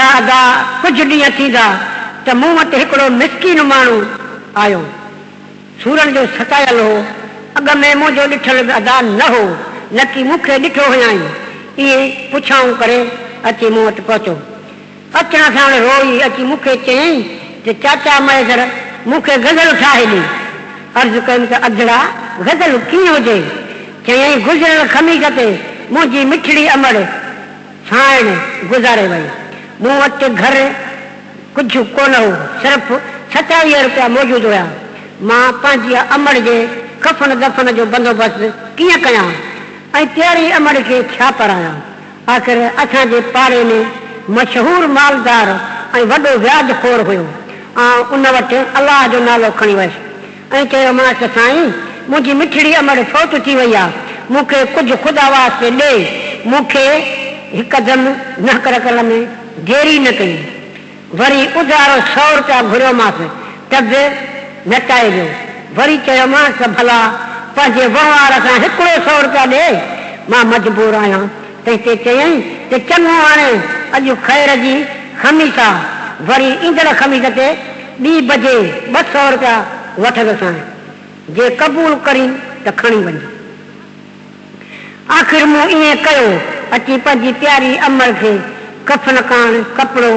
ويٺا ادا ڪجهه ڏينهن ٿيندا ته مون وٽ هڪڙو مسڪين ماڻهو آيو. سورن جو ستايل هو. اڳ ۾ منهنجو ڏٺل به ادا نه هو، نڪي مون کي ڏٺو هيائين. ائين پڇائون ڪري اچي مون وٽ پهتو. اچڻ ساڻ روئي اچي مون کي چيائين ته چاچا مهيسر مون کي غزل ٺاهي ڏي. عرض ڪيم ته اڌڙا غزل ڪيئن هجي؟ چيائين گذريل خميس تي منهنجي مٺڙي امڙ سانئڻ گذاري وئي. مون وٽ گهر ڪجهه ڪونه هو، صرف 27 روپيا موجود هيا. مان پنهنجي امڙ جي ڪفن دفن جو بندوبست ڪيئن ڪيان ۽ پياري امڙ کي ڇا پرايان؟ آخر اسان جي پاڙي ۾ مشهور مالدار ۽ وڏو وياج خور هيو. آئون ان وٽ الله جو نالو کڻي ويس ۽ چيومانس ته سائين منهنجي مٺڙي امڙ فوت ٿي وئي آ، مون کي ڪجهه خدا واسطي ڏي. مون کي هڪدم نهڪر ڪرڻ ۾ دير ئي نه ڪئي. وري اڌارو سئو رپيا گهريومانس ته به نٽائي ويو. وري چيومانس ته ڀلا پنهنجي وهنوار سان هڪڙو سئو رپيا ڏي، مان مجبور آهيان. تنهن تي چيائين ته چڱو هاڻي اڄ خير جي خميس آ، وري ايندڙ خميس تي ٻي بجي 200 رپيا وٺندوسانء، جي قبول ڪرين ته کڻي وڃ. آخر مون ائين ڪيو، اچي پنهنجي پياري امڙ کي ڪفن ڪاڻ ڪپڙو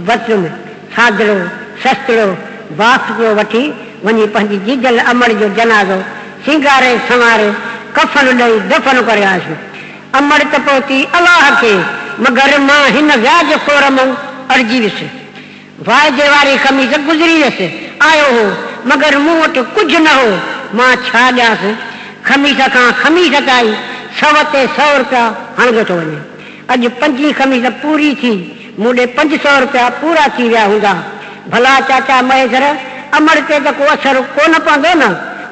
وتم، سادڙو، سستڙو، بافتو وٺي وڃي پنهنجي جيجل امڙ جو جنازو سينگاري سنواري ڪفن ڏئي دفن ڪري آيس. امڙ ته پهتي الله کي، مگر مان هن وياج خور مئون اڙجي ويس. واعدي واري خميس گذري ويس. آيو هو، مگر مون وٽ ڪجهه نه هو. مان ڇا ڏيانس؟ خميس کان خميس تائين سئو تي سئو رپيا هڻندو ٿو وڃي. اڄ پنجين خميس پوري ٿي، مون ڏي 500 رپيا پورا ٿي ويا هوندا. ڀلا چاچا مهيسر، امڙ تي ته ڪو اثر ڪونه پوندو نه؟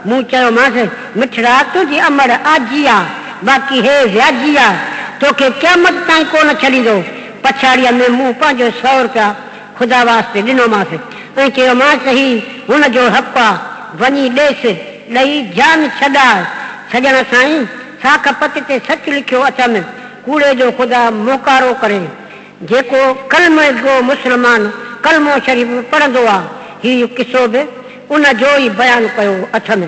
مون چيومانس، مٺڙا، تنهنجي امڙ آجي آ، باقي هي وياجي آ، توکي قيامت تائين ڪونه ڇڏيندو. پڇاڙيء ۾ مون پنهنجو سئو رپيا خدا واسطي ڏنومانس ۽ چيومانس ته هي هن جو حق آ، وڃي ڏيس، ڏئي جان ڇڏاء. سڄڻ سائين، ساک پت تي سچ لکيو اٿم، ڪوڙي جو خدا موڪارو ڪري. جيڪو ڪلمي گو مسلمان ڪلمو شريف به پڙهندو آ، هي قصو به ان جو ئي بيان ڪيو اٿم.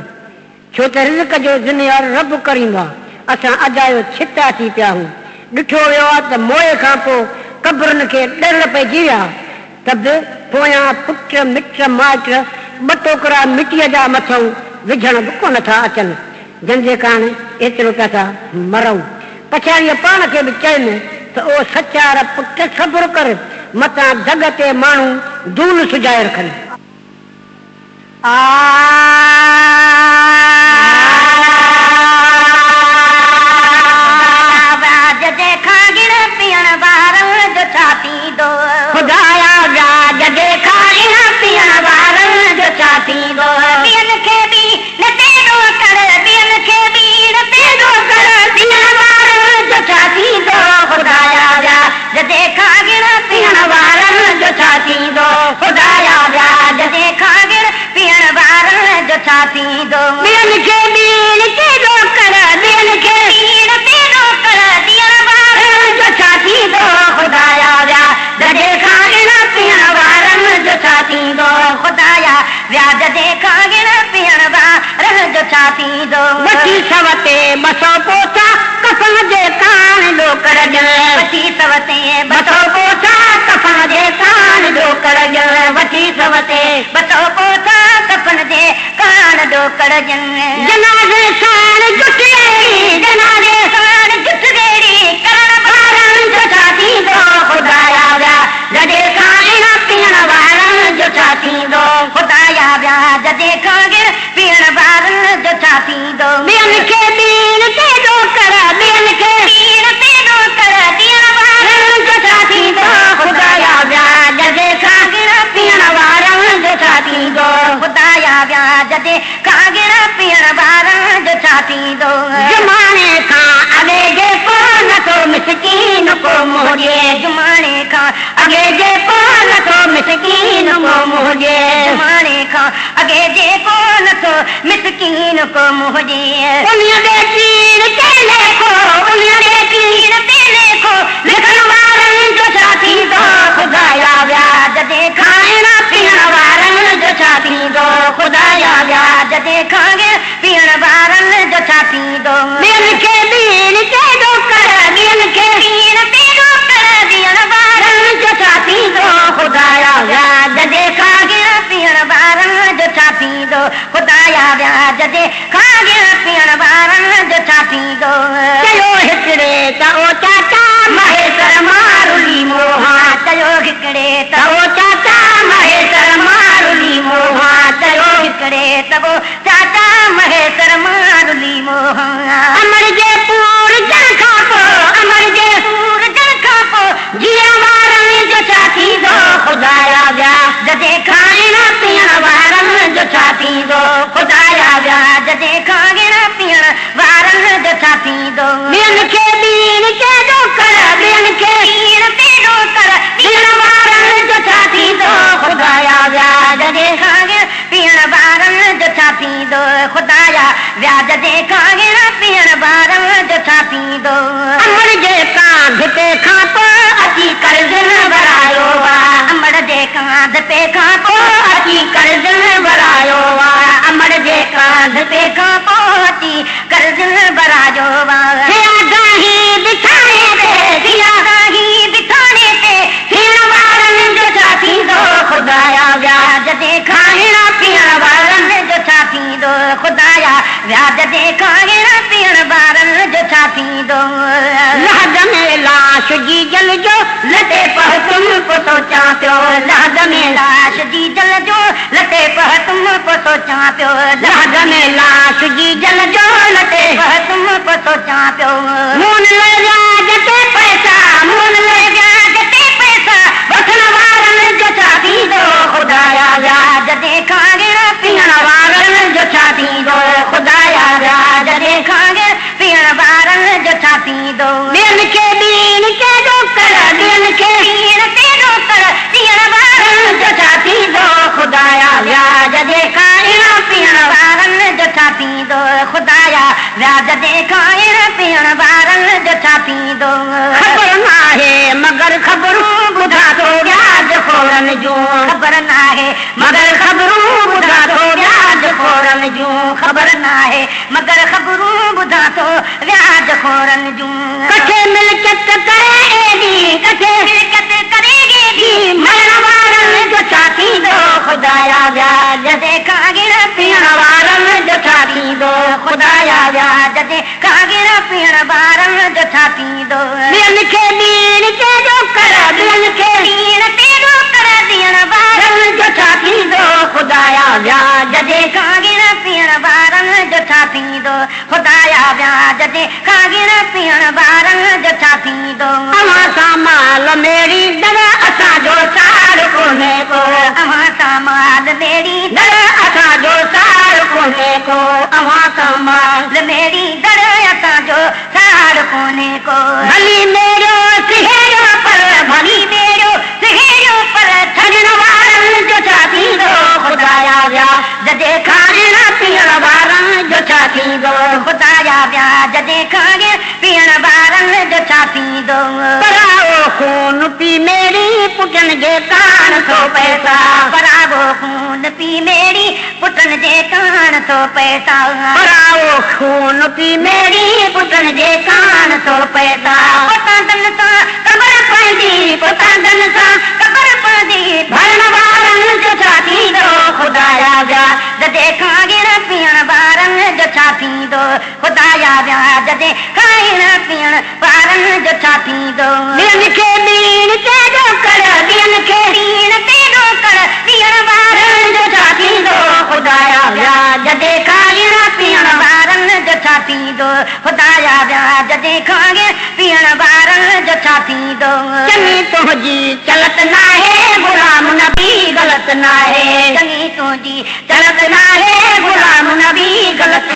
ڇو ته رزق جو ذميوار رب ڪريم آ. اسان اجايو ڇتا ٿي پيا هون. ڏٺو ويو آ ته موئي کان پوء قبرن کي ڏرڙ پئجي ويا ته به پويان پٽ مٽ مائٽ ٻه ٽوڪرا مٽيء جا مٿئون وجهڻ به ڪونه ٿا اچن. جن جي ڪاڻ ايترو پيا ٿا مرئون. پڇاڙيء پاڻ کي به چيم ته او سچار پٽ صبر ڪر متان دڳ تي ماڻهو دون سجائي رکن. وياج جي کان ڳڻ پيئڻ وارن جو ڇا ٿيندو. خدايا وياج جي کان ڳڻ پيئڻ وارن جو ڇا ٿيندو. ٻين کي ٻيڻ تي ڏوڪڙ ٻين کي ٻيڻ تي ڏوڪڙ ڏيڻ وارن جو ڇا ٿيندو. خدايا وياج جي کان ڳڻ پيئڻ وارن جو ڇا ٿيندو. خدايا وياج جي کان ڳڻ پيئڻ وارن جو ڇا ٿيندو. ٻين کي ٻيڻ تي ڏوڪڙ ٻين کي ٻيڻ تي ڏوڪڙ ڏيڻ وارن جو ڇا ٿيندو. خدايا وياج جي کان ڳڻ پيئڻ وارن جو ڇا ٿيندو. خدايا وياج جي کان ڳڻ پيئڻ وارن جو ڇا ٿيندو. وٺي سئو تي 200 پوسا ڪفن جي ڪاڻ ڏوڪڙ ڏيڻ. وٺي سئو تي 200 پوسا ڪفن جي ڪاڻ ڏوڪڙ ڏيڻ. وٺي سئو تي 200 پوسا ڪفن جي ڪاڻ ڏوڪڙ ڏين. جنازي ساڻ جٺ اهڙي جنازي ساڻ جٺ اهڙي ڪرڻ وارن جو ڇا ٿيندو. خدايا وياج جي کان ڳڻ پيئڻ وارن جو ڇا ٿيندو. خدايا وياج جي کان ڳڻ پيئڻ وارن جو ڇا ٿيندو. ٻين کي ٻيڻ تي ڏوڪڙ ٻين کي ٻيڻ تي ڏوڪڙ ڏيڻ وارن جو ڇا ٿيندو. خدايا وياج جي کان ڳڻ پيئڻ وارن جو ڇا ٿيندو. خدايا وياج جي کان ڳڻ پيئڻ وارن جو ڇا ٿيندو. جماڻي کان اڳي جي ڪونه ٿو مسڪين ڪو منهن ڏي. جماڻي کان اڳي جي ڪونه ٿو مسڪين ڪو منهن ڏي. جماڻي کان اڳي جي ڪونه ٿو مسڪين ڪو منهن ڏي. انهيء ڏي ڪيڙ تي ليکو انهيء ڏي ڪيڙ تي ليکو لکڻ وارن جو ڇا ٿيندو. خدايا خدايا وياج تي کائڻ پيئڻ وارن جو ڇا ٿيندو؟ چيو هڪڙي ته او چاچا مهيسر مان رلي موهان. چيو هڪڙي ته او چاچا مهيسر مان رلي موهان. چيو هڪڙي ته او چاچا مهيسر مان رلي موهان. امڙ جي پورجڻ کان پوء، امڙ جي پورجڻ کان پوء، جيئڻ وارن جو ڇا ٿيندو؟ خدايا وياج تي کائڻ پيئڻ وارن جو ڇا ٿيندو؟ خدايا وياج تي کائڻ پيئڻ وارن جو ڇا ٿيندو؟ ٻين کي ٻيڻ تي ڏوڪڙ، ٻين کي ٻيڻ تي ڏوڪڙ ڏيڻ وارن جو ڇا ٿيندو؟ خدايا وياج تي کائڻ پيئڻ وارن جو ڇا ٿيندو؟ خدايا وياج تي کائڻ پيئڻ وارن جو ڇا ٿيندو؟ امڙ جي ڪانڌ پي کان پوء اچي قرضن ورايو آ. امڙ جي ڪانڌ پي کان پوء اچي قرضن ورايو آ. امڙ جي ڪانڌ پي کان پوء اچي قرضن ورايو آ. ٿيا گاهي بڇاڻي تي، ٿيا گاهي بڇاڻي تي، ٿيڻ وارن جو ڇا ٿيندو؟ خدايا وياج تي کائڻ پيئڻ وارن جو ڇا ٿيندو؟ خدايا وياج تي کائڻ پيئڻ وارن جو ڇا ٿيندو؟ لحد ۾ لاش جيجل جو لٽي پهتم پوء سوچان پيو. لحد ۾ لاش جيجل جو لٽي پهتم پوء سوچان پيو. لحد ۾ لاش جيجل جو لٽي پهتم پوء سوچان پيو. مون لئه وياج تي پئسا، مون لئه وياج تي پئسا وٺڻ وارن جو ڇا ٿيندو؟ خدايا وياج تي کائڻ پيئڻ وارن جو ڇا ٿيندو؟ خدايا وياج تي کائڻ پيئڻ وارن جو ڇا ٿيندو؟ ٻين کي ٻيڻ تي ڏوڪڙ، ٻين کي ٻيڻ تي ڏوڪڙ ڏيڻ وارن جو ڇا ٿيندو؟ خدايا وياج تي کائڻ پيئڻ وارن جو ڇا ٿيندو؟ خدايا وياج تي کائڻ پيئڻ وارن جو ڇا ٿيندو؟ خبر ناهي مگر خبرون ٻڌان ٿو وياج خورن جون. خبر ناهي مگر خبرون ٻڌان ٿو وياج خورن جون. خبر ناهي مگر خبرون ٻڌان ٿو وياج خورن جون. ڪٿي ملڪيت ڪري ايڏي، ڪٿي ملڪيت ڪري ايڏي، مرڻ وارن جو ڇا ٿيندو؟ خدايا وياج تي کائڻ پيئڻ وارن جو ڇا ٿيندو؟ خدايا وياج تي کائڻ پيئڻ وارن جو ڇا ٿيندو؟ ٻين کي ٻيڻ تي ڏوڪڙ، ٻين کي ٻيڻ تي ڏوڪڙ ڏيڻ وارن جو ڇا ٿيندو؟ خدايا وياج تي کائڻ پيئڻ وارن جو ڇا ٿيندو؟ خدايا وياج تي کائڻ پيئڻ وارن جو ڇا ٿيندو؟ اوهان سان مال ميڙيندڙ اسان جو ساڙ ڪونهي ڪو. اوهان سان مال ميڙيندڙ اسان جو ساڙ ڪونهي ڪو. اوهان سان مال ميڙيندڙ اسان جو ساڙ ڪونهي ڪو. ڀلي ميڙيو سهيڙيو پر، ڀلي ميڙيو سهيڙيو پر، ڇڏڻ وارن جو ڇا ٿيندو؟ خدايا وياج تي کائڻ پيئڻ وارن جو ڇا ٿيندو؟ خدايا وياج تي کائڻ پيئڻ وارن جو ڇا ٿيندو؟ پرائو خون پي ميڙي پٽن جي ڪاڻ ٿو پئسا. پرائو خون پي ميڙي پٽن جي ڪاڻ ٿو پئسا. پرائو خون پي ميڙي پٽن جي ڪاڻ ٿو پئسا. پوتاندن سان قبر پنهنجي، پوتاندن سان قبر پنهنجي، ڀرڻ وارن جو ڇا ٿيندو؟ خدايا وياج تي کائڻ پيئڻ وارن جو ڇا ٿيندو؟ خدايا وياج تي کائڻ پيئڻ وارن جو ڇا ٿيندو؟ ٻين کي ٻيڻ تي ڏوڪڙ، ٻين کي ٻيڻ تي ڏوڪڙ ڏيڻ وارن جو ڇا ٿيندو؟ خدايا وياج تي کائڻ پيئڻ وارن جو ڇا ٿيندو؟ خدايا وياج تي کائڻ پيئڻ وارن جو ڇا ٿيندو؟ چڱي تنهنجي چلت ناهي غلام نبي غلط ناهي. چڱي تنهنجي چلت ناهي غلام نبي غلط.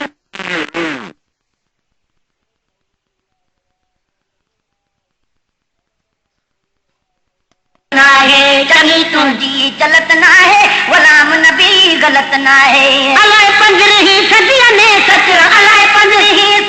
ناهي. چڱي تنهنجي چلت ناهي غلام نبي غلط ناهي. الائي پنجرهين صديء ۾ سچ، الائي پنجرهين.